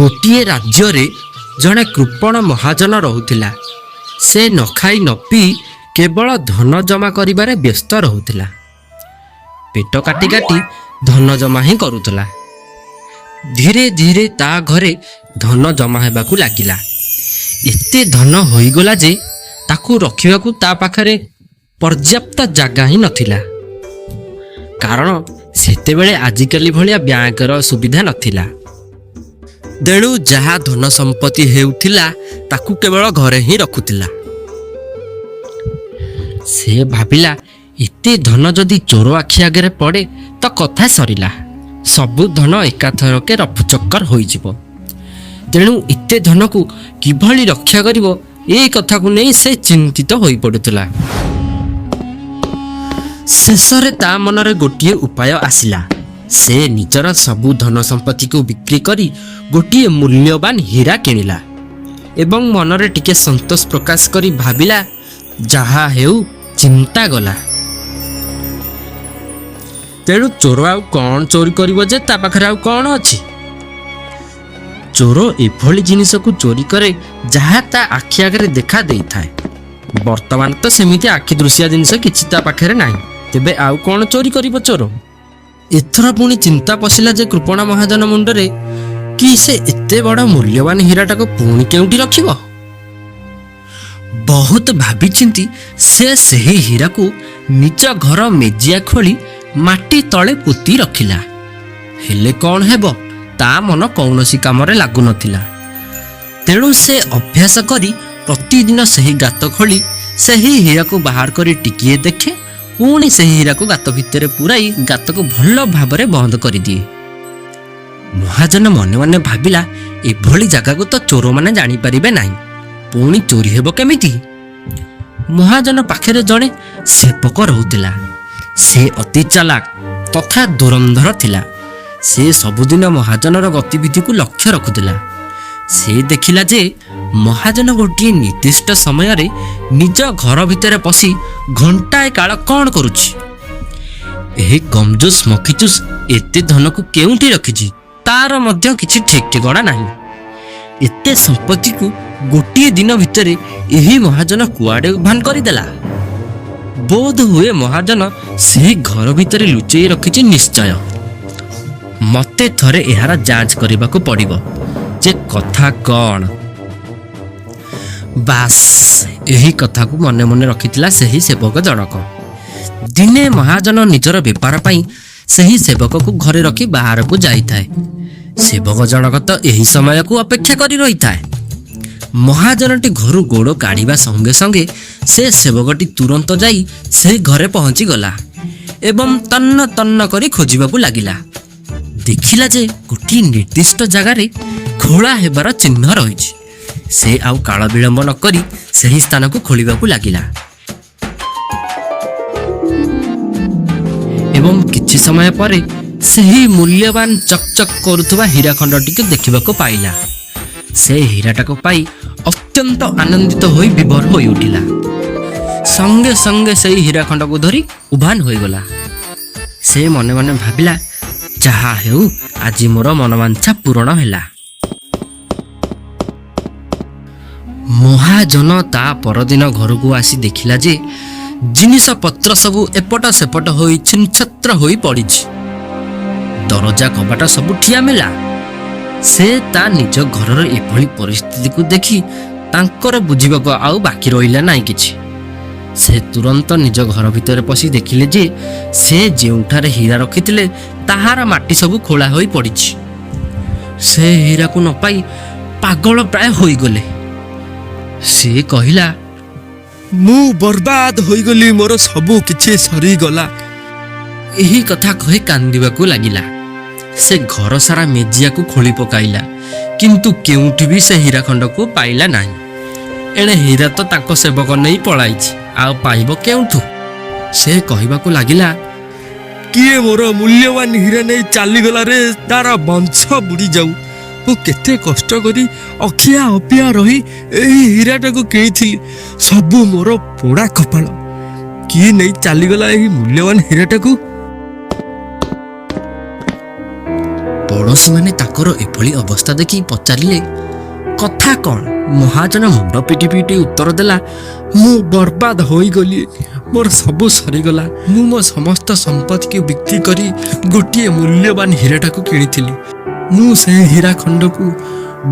ଗୋଟିଏ ରାଜ୍ୟରେ ଜଣେ କୃପଣ ମହାଜନ ରହୁଥିଲା। ସେ ନ ଖାଇ ନ ପିଇ କେବଳ ଧନ ଜମା କରିବାରେ ବ୍ୟସ୍ତ ରହୁଥିଲା। ପେଟ କାଟି କାଟି ଧନ ଜମା ହିଁ କରୁଥିଲା। ଧୀରେ ଧୀରେ ତା ଘରେ ଧନ ଜମା ହେବାକୁ ଲାଗିଲା। ଏତେ ଧନ ହୋଇଗଲା ଯେ ତାକୁ ରଖିବାକୁ ତା ପାଖରେ ପର୍ଯ୍ୟାପ୍ତ ଜାଗା ହିଁ ନଥିଲା, କାରଣ ସେତେବେଳେ ଆଜିକାଲି ଭଳିଆ ବ୍ୟାଙ୍କର ସୁବିଧା ନଥିଲା। ତେଣୁ ଯାହା ଧନ ସମ୍ପତ୍ତି ହେଉଥିଲା, ତାକୁ କେବଳ ଘରେ ହିଁ ରଖୁଥିଲା। ସେ ଭାବିଲା, ଏତେ ଧନ ଯଦି ଚୋର ଆଖି ଆଗରେ ପଡ଼େ ତ କଥା ସରିଲା, ସବୁ ଧନ ଏକାଥରକେ ରଫୁଚକ୍କର ହୋଇଯିବ। ତେଣୁ ଏତେ ଧନକୁ କିଭଳି ରକ୍ଷା କରିବ, ଏ କଥାକୁ ନେଇ ସେ ଚିନ୍ତିତ ହୋଇପଡ଼ୁଥିଲା। ଶେଷରେ ତା ମନରେ ଗୋଟିଏ ଉପାୟ ଆସିଲା। ସେ ନିଜର ସବୁ ଧନ ସମ୍ପତ୍ତିକୁ ବିକ୍ରି କରି ଗୋଟିଏ ମୂଲ୍ୟବାନ ହୀରା କିଣିଲା ଏବଂ ମନରେ ଟିକେ ସନ୍ତୋଷ ପ୍ରକାଶ କରି ଭାବିଲା, ଯାହା ହେଉ ଚିନ୍ତା ଗଲା। ତେଣୁ ଚୋର ଆଉ କ'ଣ ଚୋରି କରିବ ଯେ ତା ପାଖରେ ଆଉ କ'ଣ ଅଛି? ଚୋର ଏଭଳି ଜିନିଷକୁ ଚୋରି କରେ ଯାହା ତା ଆଖି ଆଗରେ ଦେଖା ଦେଇଥାଏ। ବର୍ତ୍ତମାନ ତ ସେମିତି ଆଖି ଦୃଶିଆ ଜିନିଷ କିଛି ତା ପାଖରେ ନାହିଁ, ତେବେ ଆଉ କ'ଣ ଚୋରି କରିବ ଚୋର? ଏଥର ପୁଣି ଚିନ୍ତା ପଶିଲା ଯେ କୃପଣ ମହାଜନ ମୁଣ୍ଡରେ କି ସେ ଏତେ ବଡ଼ ମୂଲ୍ୟବାନ ହୀରାଟାକୁ ପୁଣି କେଉଁଠି ରଖିବ? ବହୁତ ଭାବିଚିନ୍ତି ସେ ସେହି ହୀରାକୁ ନିଜ ଘର ମେଜିଆ ଖୋଳି ମାଟି ତଳେ ପୋତି ରଖିଲା। ହେଲେ କ'ଣ ହେବ, ତା ମନ କୌଣସି କାମରେ ଲାଗୁନଥିଲା। ତେଣୁ ସେ ଅଭ୍ୟାସ କରି ପ୍ରତିଦିନ ସେହି ଗାତ ଖୋଳି ସେହି ହୀରାକୁ ବାହାର କରି ଟିକିଏ ଦେଖେ, ପୁଣି ସେହି ହୀରାକୁ ଗାତ ଭିତରେ ପୁରାଇ ଗାତକୁ ଭଲ ଭାବରେ ବନ୍ଦ କରିଦିଏ। ମହାଜନ ମନେ ମନେ ଭାବିଲା, ଏଭଳି ଜାଗାକୁ ତ ଚୋରମାନେ ଜାଣିପାରିବେ ନାହିଁ, ପୁଣି ଚୋରି ହେବ କେମିତି? ମହାଜନ ପାଖରେ ଜଣେ ସେବକ ରହୁଥିଲା। ସେ ଅତି ଚାଲାକ ତଥା ଧୁରନ୍ଧର ଥିଲା। ସେ ସବୁଦିନ ମହାଜନର ଗତିବିଧିକୁ ଲକ୍ଷ୍ୟ ରଖୁଥିଲା। ସେ ଦେଖିଲା ଯେ ମହାଜନ ଗୋଟିଏ ନିର୍ଦ୍ଦିଷ୍ଟ ସମୟରେ ନିଜ ଘର ଭିତରେ ପଶି ଘଣ୍ଟାଏ କାଳ କ'ଣ କରୁଛି। ଏହି କମଜୁସ୍ ମଖିଚୁସ୍ ଏତେ ଧନକୁ କେଉଁଠି ରଖିଛି, ତାର ମଧ୍ୟ କିଛି ଠିକ୍ ଠିକଣା ନାହିଁ। ଏତେ ସମ୍ପତ୍ତିକୁ ଗୋଟିଏ ଦିନ ଭିତରେ ଏହି ମହାଜନ କୁଆଡ଼େ ଉଭାନ କରିଦେଲା? ବୋଧ ହୁଏ ମହାଜନ ସେହି ଘର ଭିତରେ ଲୁଚେଇ ରଖିଛି ନିଶ୍ଚୟ। ମତେ ଥରେ ଏହାର ଯାଞ୍ଚ କରିବାକୁ ପଡ଼ିବ ଯେ କଥା କ'ଣ। ବାସ୍, ଏହି କଥାକୁ ମନେ ମନେ ରଖିଥିଲା ସେହି ସେବକ ଜଣକ। ଦିନେ ମହାଜନ ନିଜର ବେପାର ପାଇଁ ସେହି ସେବକକୁ ଘରେ ରଖି ବାହାରକୁ ଯାଇଥାଏ। ସେବକ ଜଣକ ତ ଏହି ସମୟକୁ ଅପେକ୍ଷା କରି ରହିଥାଏ। ମହାଜନଟି ଘରୁ ଗୋଡ଼ କାଢ଼ିବା ସଙ୍ଗେ ସଙ୍ଗେ ସେ ସେବକଟି ତୁରନ୍ତ ଯାଇ ସେହି ଘରେ ପହଞ୍ଚିଗଲା ଏବଂ ତନ୍ନ ତନ୍ନ କରି ଖୋଜିବାକୁ ଲାଗିଲା। ଦେଖିଲା ଯେ ଗୋଟିଏ ନିର୍ଦ୍ଦିଷ୍ଟ ଜାଗାରେ ଖୋଳା ହେବାର ଚିହ୍ନ ରହିଛି। ସେ ଆଉ କାଳ ବିଳମ୍ବ ନ କରି ସେହି ସ୍ଥାନକୁ ଖୋଳିବାକୁ ଲାଗିଲା ଏବଂ କିଛି ସମୟ ପରେ ସେହି ମୂଲ୍ୟବାନ ଚକଚକ୍ କରୁଥିବା ହୀରା ଖଣ୍ଡଟିକୁ ଦେଖିବାକୁ ପାଇଲା। ସେ ହୀରାଟାକୁ ପାଇ ଅତ୍ୟନ୍ତ ଆନନ୍ଦିତ ହୋଇ ବିଭୋର ହୋଇ ଉଠିଲା। ସଙ୍ଗେ ସଙ୍ଗେ ସେଇ ହୀରା ଖଣ୍ଡକୁ ଧରି ଉଭାନ ହୋଇଗଲା। ସେ ମନେ ମନେ ଭାବିଲା, ଯାହା ହେଉ ଆଜି ମୋର ମନବାଞ୍ଛା ପୂରଣ ହେଲା। ମହାଜନ ତା ପରଦିନ ଘରକୁ ଆସି ଦେଖିଲା ଯେ ଜିନିଷପତ୍ର ସବୁ ଏପଟ ସେପଟ ହୋଇ ଛିନଛତ୍ର ହୋଇ ପଡ଼ିଛି। ଦରଜା କବାଟ ସବୁ ଠିଆ ମେଲା। ସେ ତା ନିଜ ଘରର ଏଭଳି ପରିସ୍ଥିତିକୁ ଦେଖି ତାଙ୍କର ବୁଝିବାକୁ ଆଉ ବାକି ରହିଲା ନାହିଁ କିଛି। ସେ ତୁରନ୍ତ ନିଜ ଘର ଭିତରେ ପଶି ଦେଖିଲେ ଯେ ସେ ଯେଉଁଠାରେ ହୀରା ରଖିଥିଲେ, ତାହାର ମାଟି ସବୁ ଖୋଳା ହୋଇ ପଡ଼ିଛି। ସେ ହୀରାକୁ ନ ପାଇ ପାଗଳ ପ୍ରାୟ ହୋଇଗଲେ। ସେ କହିଲା, ମୁଁ ବର୍ବାଦ ହୋଇଗଲି, ମୋର ସବୁ କିଛି ସରିଗଲା। ଏହି କଥା କହି କାନ୍ଦିବାକୁ ଲାଗିଲା। ସେ ଘର ସାରା ମେଜିଆକୁ ଖୋଳି ପକାଇଲା, କିନ୍ତୁ କେଉଁଠି ବି ସେ ହୀରା ଖଣ୍ଡକୁ ପାଇଲା ନାହିଁ। ଏଣେ ହୀରା ତ ତାଙ୍କ ସେବକ ନେଇ ପଳାଇଛି, ଆଉ ପାଇବ କେଉଁଠୁ? ସେ କହିବାକୁ ଲାଗିଲା, କିଏ ମୋର ମୂଲ୍ୟବାନ ହୀରା ନେଇ ଚାଲିଗଲା ରେ, ତାର ବଂଶ ବୁଡ଼ି ଯାଉ। ମୁଁ କେତେ କଷ୍ଟ କରି ଅଖିଆ ଅପିଆ ରହି ଏହି ହୀରାଟାକୁ କିଣିଥିଲି। ସବୁ ମୋର ପୋଡ଼ା କପାଳ, କିଏ ନେଇ ଚାଲିଗଲା ଏହି ମୂଲ୍ୟବାନ ହୀରାଟାକୁ? ପଡ଼ୋଶୀମାନେ ତାଙ୍କର ଏଭଳି ଅବସ୍ଥା ଦେଖି ପଚାରିଲେ, କଥା କ'ଣ? ମହାଜନ ମୁଣ୍ଡ ପିଟି ପିଟି ଉତ୍ତର ଦେଲା, ମୁଁ ବର୍ବାଦ ହୋଇଗଲି, ମୋର ସବୁ ସରିଗଲା। ମୁଁ ମୋ ସମସ୍ତ ସମ୍ପତ୍ତିକୁ ବିକ୍ରି କରି ଗୋଟିଏ ମୂଲ୍ୟବାନ ହୀରାଟାକୁ କିଣିଥିଲି। ମୁଁ ସେହି ହୀରା ଖଣ୍ଡକୁ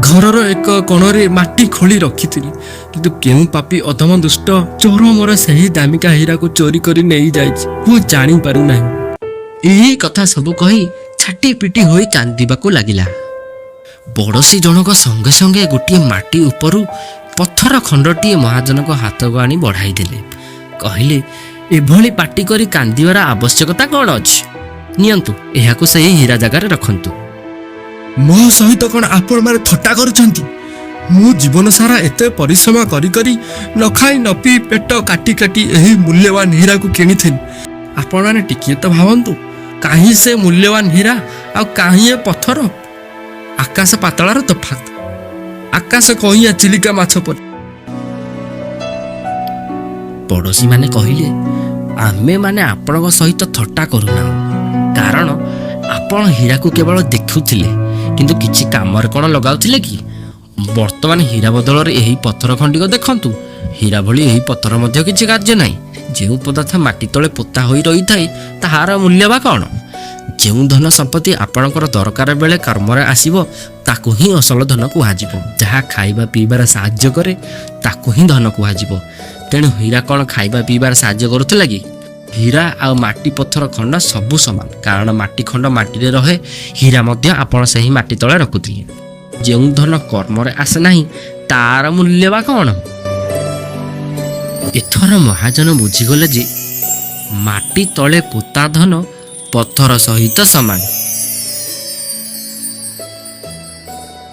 ଘରର ଏକ କୋଣରେ ମାଟି ଖୋଳି ରଖିଥିଲି, କିନ୍ତୁ କେଉଁ ପାପୀ ଅଧମ ଦୁଷ୍ଟ ଚୋର ମୋର ସେହି ଦାମିକା ହୀରାକୁ ଚୋରି କରି ନେଇଯାଇଛି, ମୁଁ ଜାଣିପାରୁନାହିଁ। ଏହି କଥା ସବୁ କହି ଛାଟି ପିଟି ହୋଇ କାନ୍ଦିବାକୁ ଲାଗିଲା। ପଡ଼ୋଶୀ ଜଣକ ସଙ୍ଗେ ସଙ୍ଗେ ଗୋଟିଏ ମାଟି ଉପରୁ ପଥର ଖଣ୍ଡଟିଏ ମହାଜନଙ୍କ ହାତକୁ ଆଣି ବଢ଼ାଇ ଦେଲେ। କହିଲେ, ଏଭଳି ପାଟି କରି କାନ୍ଦିବାର ଆବଶ୍ୟକତା କ'ଣ ଅଛି? ନିଅନ୍ତୁ, ଏହାକୁ ସେହି ହୀରା ଜାଗାରେ ରଖନ୍ତୁ। ମୋ ସହିତ କ'ଣ ଆପଣମାନେ ଥଟ୍ଟା କରୁଛନ୍ତି? ମୁଁ ଜୀବନ ସାରା ଏତେ ପରିଶ୍ରମ କରି କରି, ନ ଖାଇ ନ ପିଇ, ପେଟ କାଟି କାଟି ଏହି ମୂଲ୍ୟବାନ ହୀରାକୁ କିଣିଥିଲି। ଆପଣମାନେ ଟିକିଏ ତ ଭାବନ୍ତୁ, କାହିଁ ସେ ମୂଲ୍ୟବାନ ହୀରା ଆଉ କାହିଁ ଏ ପଥର? ଆକାଶ ପାତାଳର ତଫାତ, ଆକାଶ କଇଁଆ ଚିଲିକା ମାଛ ପରି। ପଡ଼ୋଶୀମାନେ କହିଲେ, ଆମେମାନେ ଆପଣଙ୍କ ସହିତ ଥଟ୍ଟା କରୁନାହୁଁ, କାରଣ ଆପଣ ହୀରାକୁ କେବଳ ଦେଖୁଥିଲେ, କିନ୍ତୁ କିଛି କାମରେ କ'ଣ ଲଗାଉଥିଲେ କି? ବର୍ତ୍ତମାନ ହୀରା ବଦଳରେ ଏହି ପଥର ଖଣ୍ଡିକ ଦେଖନ୍ତୁ। ହୀରା ଭଳି ଏହି ପଥର ମଧ୍ୟ କିଛି କାର୍ଯ୍ୟ ନାହିଁ। ଯେଉଁ ପଦାର୍ଥ ମାଟି ତଳେ ପୋତା ହୋଇ ରହିଥାଏ, ତାହାର ମୂଲ୍ୟ ବା କ'ଣ? ଯେଉଁ ଧନ ସମ୍ପତ୍ତି ଆପଣଙ୍କର ଦରକାର ବେଳେ କର୍ମରେ ଆସିବ, ତାକୁ ହିଁ ଅସଲ ଧନ କୁହାଯିବ। ଯାହା ଖାଇବା ପିଇବାରେ ସାହାଯ୍ୟ କରେ, ତାକୁ ହିଁ ଧନ କୁହାଯିବ। ତେଣୁ ହୀରା କ'ଣ ଖାଇବା ପିଇବାରେ ସାହାଯ୍ୟ କରୁଥିଲା କି? ହୀରା ଆଉ ମାଟି ପଥର ଖଣ୍ଡ ସବୁ ସମାନ, କାରଣ ମାଟି ଖଣ୍ଡ ମାଟିରେ ରହେ, ହୀରା ମଧ୍ୟ ଆପଣ ସେହି ମାଟି ତଳେ ରଖୁଥିଲେ। ଯେଉଁ ଧନ କର୍ମରେ ଆସେ ନାହିଁ, ତାର ମୂଲ୍ୟ ବା କ'ଣ? ଏଥର ମହାଜନ ବୁଝିଗଲେ ଯେ ମାଟି ତଳେ ପୋତା ଧନ ପଥର ସହିତ ସମାନ।